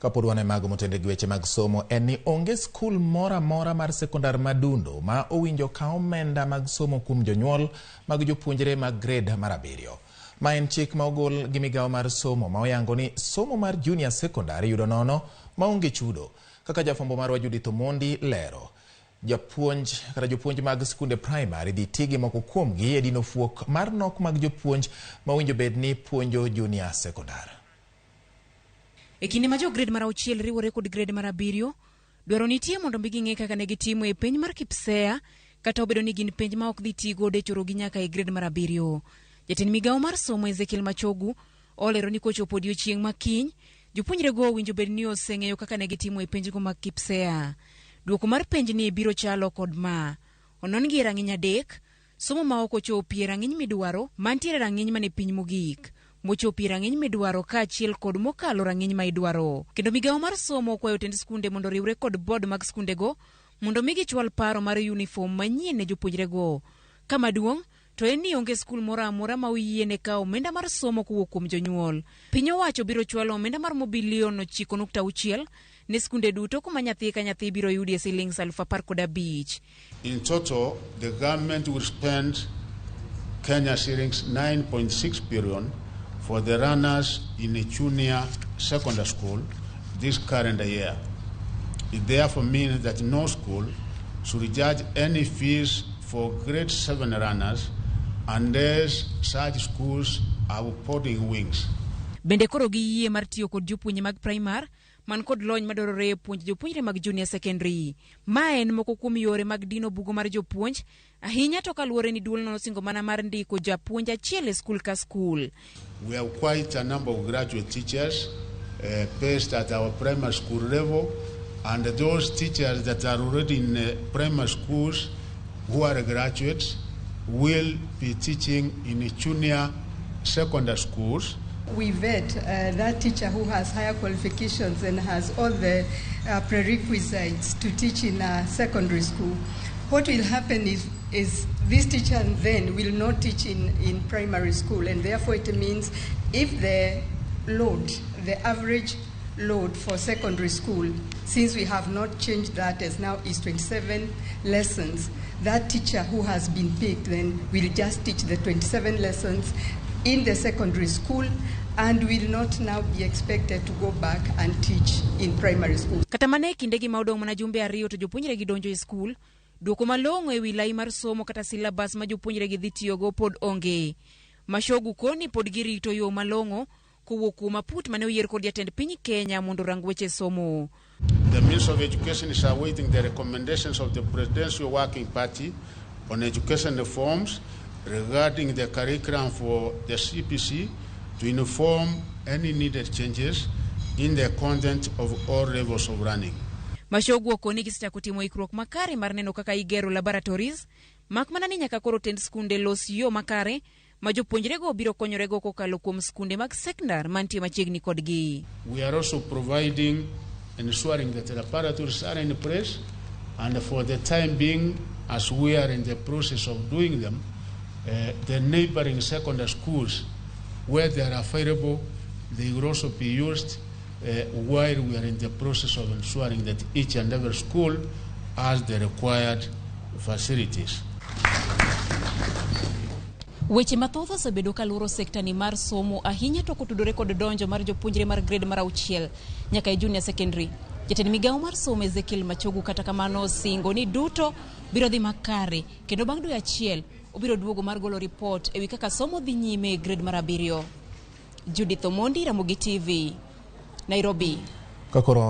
Kapod wan e mago motende gi weche mag somo en ni onge skul moro amora mar sekondar madundo ma owinjo kaw omenda mag somo kuom jonyuol mag jopuonjre mag grade mar abiriyo. Ma en chik ma ogol gi migawo mar somo ma oyango ni somo mar junior secondary yudo nono maonge chudo. Kaka jafwambo marwa Judith Omondi lero, japuonj kata jopuonj mag skunde primary dhi ti gi moko kuomgi e dino fuok mar nok mag jopuonj ma owinjo bed ni puonjo junior secondary. E kinde ma jo grade mar auchiel riwore kod grade mar abiriyo, dwaro nitie mondo mi ging'e kaka ne gitimo e penj mar KPSEA kata obedo ni gin penj ma ok dhi ti godo e chorogi nyaka e grade mar abiriyo. Jatend migawo mar somo Ezekiel Machogu olero ni kochopo odiochieng' ma kiny, jopuonjrego owinjo bed ni oseng'eyo kaka ne gitimo e penjgo mag KPSEA. Duoko mar penjni biro chalo kod ma. Onon-gi e rang'iny adek, Somo ma ok ochopi e rang'iny midwaro, mantiere e rang'iny mane piny mogik, mochopi e rang'iny midwaro kaachiel kod mokalo rang'iny ma idwaro. Kendo migawo mar somo okwayo otend skunde mondo oriwre kod bod mag skundego mondo mi gichwal paro mar yunifom manyien ne jopuonjrego. Kama duong' to en ni onge skul moro amora ma oyiene kawo omenda mar somo kowuok kuom jonyuol. Piny owacho biro chwalo omenda maromo bilion 9.6 ne skunde duto kuma nyathi ka nyathi biro yudie silings 15,000. In total, the government will spend Kenya shillings 9.6 billion for the learners in a junior secondary school this current year. It therefore means that no school should charge any fees for grade 7 learners unless such schools have boarding wings. Bende koro giyie mar tiyo kod jopuonje mag primar man kod lony madwarore e puonjo jopuonjre mag junior secondary. Ma en moko kuom yore mag dino bugo mar jopuonj, ahinya to kaluwore ni duolno nosingo mana mar ndiko japuonj achiel e skul ka skul. We have quite a number of graduate teachers based at our primary school level, and those teachers that are already in primary schools who are graduates will be teaching in junior secondary schools. We vet that teacher who has higher qualifications and has all the prerequisites to teach in a secondary school. What will happen is this teacher then will not teach in primary school, and therefore it means if the load, the average load for secondary school, since we have not changed that as now is 27 lessons, that teacher who has been picked then will just teach the 27 lessons in the secondary school and will not now be expected to go back and teach in primary school. Kata mana e kindegi ma odong' mana jumbe ariyo to jopuonjre gi donjo e skul, duoko malong'o e wi lai mar somo kata syllabus ma jopuonjre gi dhi tiyogo pod onge. Machogu koni pod girito yo malong'o kowuok kuom aput mane oyier kod jatend piny Kenya mondo orang weche somo. The Ministry of Education is awaiting the recommendations of the Presidential Working Party on education reforms regarding the curriculum for the CBC to inform any needed changes in the content of all levels of learning. Machogu okoni gisechako timo ikruok makare mar neno kaka igero laboratories, mak mana ni nyaka koro tend skunde los yo makare ma jopuonjrego biro konyorego kokalo kuom skunde mag sekondar mantie machiegni kodgi. We are also providing, ensuring that the laboratories are in place, and for the time being, as we are in the process of doing them, the neighboring secondary schools where they are available, they will also be used while we are in the process of ensuring that each and every school has the required facilities. Weche mathoth osebedo kaluoro sekta ni mar somo ahinya to kotudore kod donjo mar jopuonjre mar grade mar auchiel nyaka e junior secondary. Jatend migawo mar somo Ezekiel Machogu kata kamano osingo ni duto biro dhi makare kendo bang' dwe achiel obiro duogo mar golo ripot ewi kaka somo dhi nyime e grade mar abiriyo. Judith Omondi, Ramogi TV, Nairobi. Kakoro